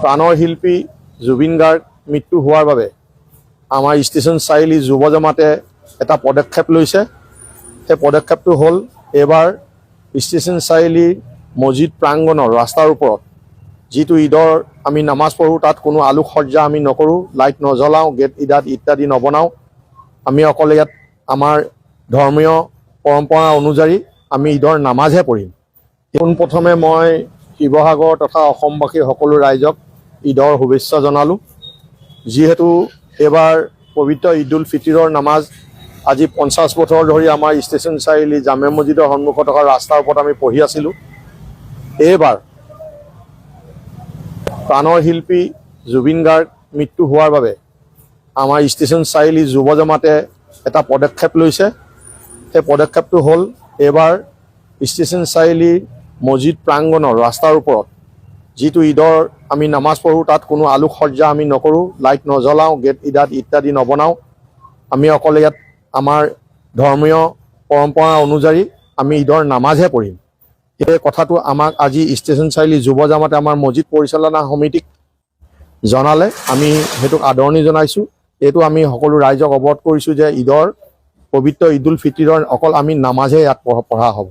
প্ৰাণৰ শিল্পী জুবিন গাৰ্গ মৃত্যু হোৱাৰ বাবে আমাৰ ষ্টেচন চাৰিআলি যুৱ জমাতে এটা পদক্ষেপ লৈছে। সেই পদক্ষেপটো হ'ল, এইবাৰ ষ্টেচন চাৰিআলিৰ মছজিদ প্ৰাংগণৰ ৰাস্তাৰ ওপৰত যিটো ঈদৰ আমি নামাজ পঢ়োঁ, তাত কোনো আলোকসজ্জা আমি নকৰোঁ, লাইট নজ্বলাওঁ, গেট ইদাত ইত্যাদি নবনাওঁ। আমি অকল ইয়াত আমাৰ ধৰ্মীয় পৰম্পৰা অনুযায়ী আমি ঈদৰ নামাজহে পঢ়িম। পোনপ্ৰথমে মই শিৱসাগৰ তথা অসমবাসী সকলো ৰাইজক ঈদৰ শুভেচ্ছা জনালোঁ। যিহেতু এইবাৰ পবিত্ৰ ঈদ উল ফিতিৰৰ নামাজ আজি 50 বছৰ ধৰি আমাৰ ষ্টেচন চাৰিআলি জামে মছজিদৰ সন্মুখত থকা ৰাস্তাৰ ওপৰত আমি পঢ়ি আছিলোঁ, এইবাৰ প্ৰাণৰ শিল্পী জুবিন গাৰ্গ মৃত্যু হোৱাৰ বাবে আমাৰ ষ্টেচন চাৰিআলি যুৱ জমাতে এটা পদক্ষেপ লৈছে। সেই পদক্ষেপটো হ'ল, এইবাৰ ষ্টেচন চাৰিআলিৰ মছজিদ প্ৰাংগণৰ ৰাস্তাৰ ওপৰত যিটো ঈদৰ আমি নামাজ পঢ়োঁ, তাত কোনো আলোকসজ্জা আমি নকৰোঁ, লাইট নজ্বলাওঁ, গেট ইদাত ইত্যাদি নবনাওঁ। আমি অকল ইয়াত আমাৰ ধৰ্মীয় পৰম্পৰা অনুযায়ী আমি ঈদৰ নামাজহে পঢ়িম। সেই কথাটো আমাক আজি ষ্টেচন চাৰিআলি যুৱ জামাতে আমাৰ মছজিদ পৰিচালনা সমিতিক জনালে। আমি সেইটোক আদৰণি জনাইছোঁ। এইটো আমি সকলো ৰাইজক অৱগত কৰিছোঁ যে ঈদৰ পবিত্ৰ ঈদ উল ফিতিৰৰ অকল আমি নামাজহে ইয়াত পঢ়া হ'ব।